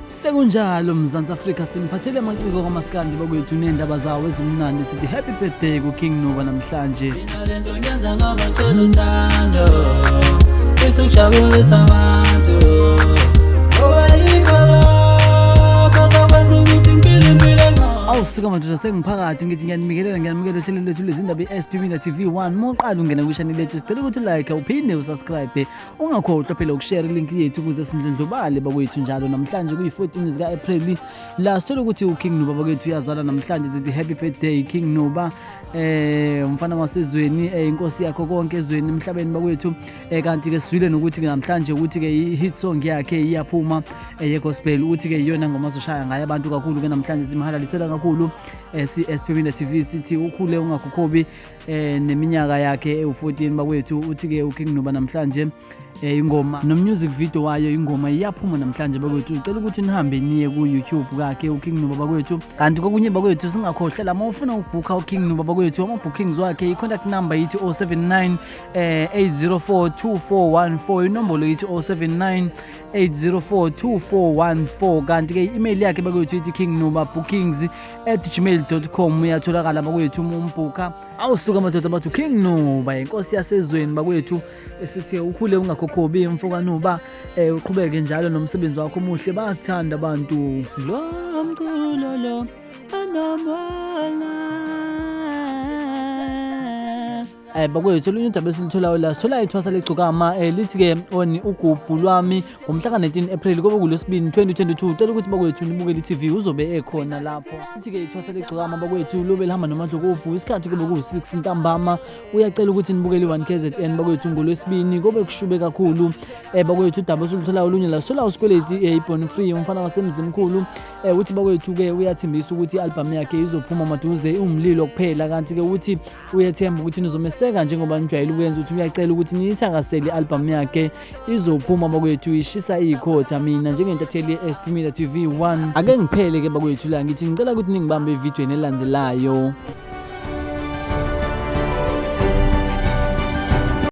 Sekunjalo Mzansi Afrika, siniphathele amaciko kamaskandi bakwethu ney'ndaba zawo ezimnandi. Sithi happy birthday ku-King Nuba namhlanje. Mina lento ngiyenza ngoba ngicela uthando, bese ukujabulisa abantu. Ngoba yikho lokho ozokwenza ukuthi ngiphile impilo engcono. Awusuka madoda, sengiphakathi ngithi ngiyanimikelela, ngiyanimikela uhlelo lwethu lwezindaba i-SP Media TV 1. Uma uqala ungena kwishaneli lethu, sicela ukuthi ulike, uphinde usubscribe, ungakhohlwa phela ukushare ilink yethu ukuze sindlondlobale bakwethu njalo. Namhlanje kuyi-14 zika-April, la sithola ukuthi uKing Nuba bakwethu uyazalwa namhlanje. Sithi happy birthday, King Nuba, umfana wasezweni, inkosi yakho konke ezweni, emhlabeni bakwethu. Kanti ke sizwile nokuthi ke namhlanje ukuthi ke i-hit song yakhe iyaphuma, ye-gospel, ukuthi ke iyona ngoma azoshaya ngayo abantu kakhulu ke namhlanje. Simhalalisela kakhulu, si-SP Media TV, sithi ukhule ungakhokhobi, neminyaka yakhe ewu-14 bakwethu. Uthi ke uKing Nuba namhlanje, ingoma no-music video wayo ingoma iyaphuma namhlanje bakwethu. Ucela ukuthi nihambe niye ku-YouTube kakhe uKing Nuba bakwethu. Kanti kokunye bakwethu, singakhohlwa la, uma ufuna ukubhukha uKing Nuba bakwethu, ama-bookings wakhe, i-contact number yithi 079 804 2414. Inombolo yithi 079 804 2414. Kanti-ke i-email yakhe bakwethu ithi kingnuba bookings@gmail.com. Uyatholakala bakwethu uma umbhukha. Awusuka madoda, bathi uKing Nuba inkosi yasezweni bakwethu. Esithi ukhule ungakhokhobi, mfoka Nuba, uqhubeke njalo nomsebenzi wakho omuhle, bayakuthanda abantu. Lo mculo lo anomona. Bakwethu, olunye udaba esilitholayo la, sithola ithwasa legcokama, lithi-ke oni ugubhu lwami ngomhla ka-19 April, kobe kulwesibini 2022. Ucela ukuthi bakwethu nibukele i-TV, uzobe ekhona lapho. Lithi-ke ithwasa legcokama bakwethu lobe lihamba noMadlokovu, isikhathi kube kuwu-6 ntambama. Uyacela ukuthi nibukele i-1 KZN bakwethu ngolwesibini, kobe kushube kakhulu. Bakwethu, udaba esilitholayo olunye la, sithola uSikweleti, iBorn Free, umfana wasemzimkhulu, uthi bakwethu-ke uyathembisa ukuthi i-album yakhe izophuma maduze, iwumlilo kuphela. Kanti-ke uthi uyethemba ukuthi nizomeseka njengoba nijwayele ukwenza. Ukuthi uyacela ukuthi niyithakasele i-album yakhe, izophuma bakwethu, ishisa ikhotha. Mina njengentatheli ye-SP Media TV 1, ake ngiphele-ke bakwethu la, ngithi ngicela ukuthi ningibambe evidweni elandelayo.